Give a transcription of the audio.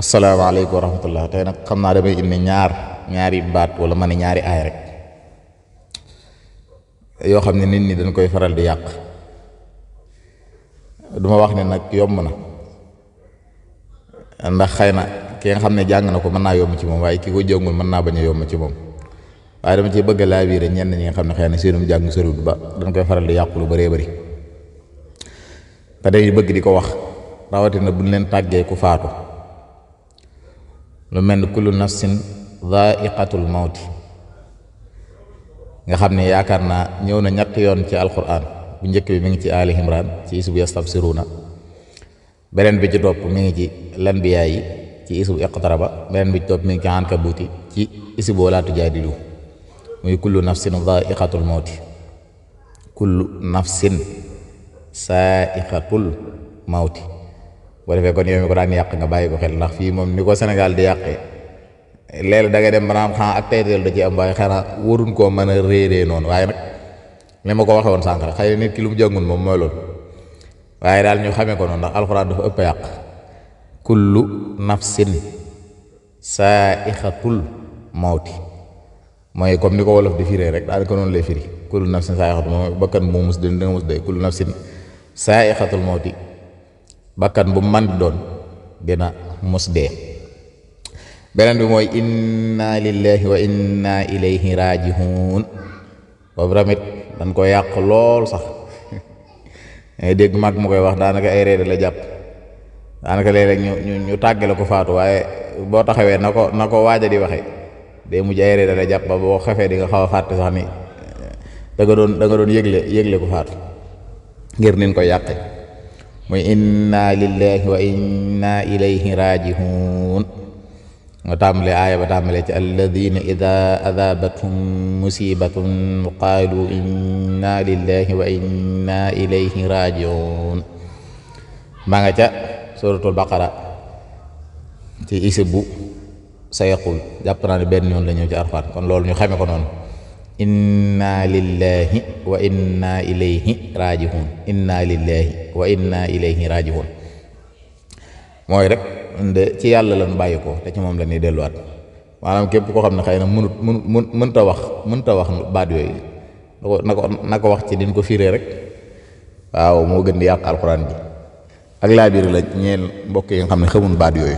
asalaamaaleykum wa rahmatullah. tey nag xam naa damay indi ñaari baat wala ma ne ñaari aay rek yoo xam ne nit ñi dañ koy faral di yàq. duma wax ne nag yomb na ndax xëy na ki nga xam ne jàng na ko mën naa yomb ci moom, waaye ki ko jàngul mën naa bañ a yomb ci moom. waaye dama ci bëgg laa biire ñenn ñi nga xam ne xëy na seenum jàng soriwul ba dañ koy faral di yàqu lu bëree bëri te dañuy bëgg di ko wax, rawatina buñ leen tàggee ku faatu. lu mel ni kullu nafsin dhaiqatul mawti nga xam ne yaakaar naa ñëw na ñett yoon ci alquran. bu njëkk bi mi ngi ci Ali Imran ci isbu yastabsiruna, beneen bi ci topp mi ngi ci lanbiyaa yi ci isbu iqtaraba, beneen bi ci topp mi ngi ci ankabuuti ci isbu wala tujaadilu. muy kullu nafsin dhaiqatul mawti, kullu nafsin saaiqatul mawti. boo defee kon yow mi ko daan yàq nga bàyyi ko xel, ndax fii moom ni ko Sénégal di yàqee léeg da ngay dem banaam xanaa ak tayteel da ci am, waaye xanaa waruñ koo mën a réeree noonu. waaye nag li ma ko waxee woon sànq rek, xëy na nit ki lu mu jàngul moom mooy loolu, waaye daal ñu xamee ko noonu ndax alxuraan dafa ëpp yàq. kullu nafsin saaiqatul mawti mooy comme ni ko wolof di firee rek daal ko noonu lay firi. kullu nafsin saaiqatul mawti bakkan bu mus dina mus day. kullu nafsin saaiqatul mawti bakkan bu man di doon dina mus dee. beneen bi mooy inna lillahi wa inna ilayhi raji'un. boobu tamit dañ ko yàq lool sax ngay dégg mag mu koy wax daanaka ay reede la jàpp, daanaka léeg-léeg ñu tàggale ko faatu, waaye boo taxawee na ko waaja di waxee day mujj ay reede la jàpp ba boo xefee di nga xaw a fàtte sax ni da nga doon yëgle ko faatu ngir nin koy yàqe. muy inna lillahi wa inna ilayhi raji'un. nga tàmbalee aaya ba tàmbalee ci alladina ida adaabathum musibatun qaalu inna lillahi wa inna ilayhi raji'un. maa nga ca suratul baqara ci isbu sayaqul, jàpp naa ne benn yoon la ñëw ci arfaan, kon loolu ñu xame ko noonu. inna lillahi wa inna ilayhi raji'un. inna lillahi wa inna ilayhi raji'un mooy rek ci yàlla lañu bàyyi ko te ci moom la ñuy delluwaat. maanaam képp koo xam ne xëy na mënta wax baat yooyu na ko wax ci din ko firee rek, waaw moo gën di yàq alxuraan bi. ak laa biir la ñeel mbokk yi nga xam ne xamun baat yooyu.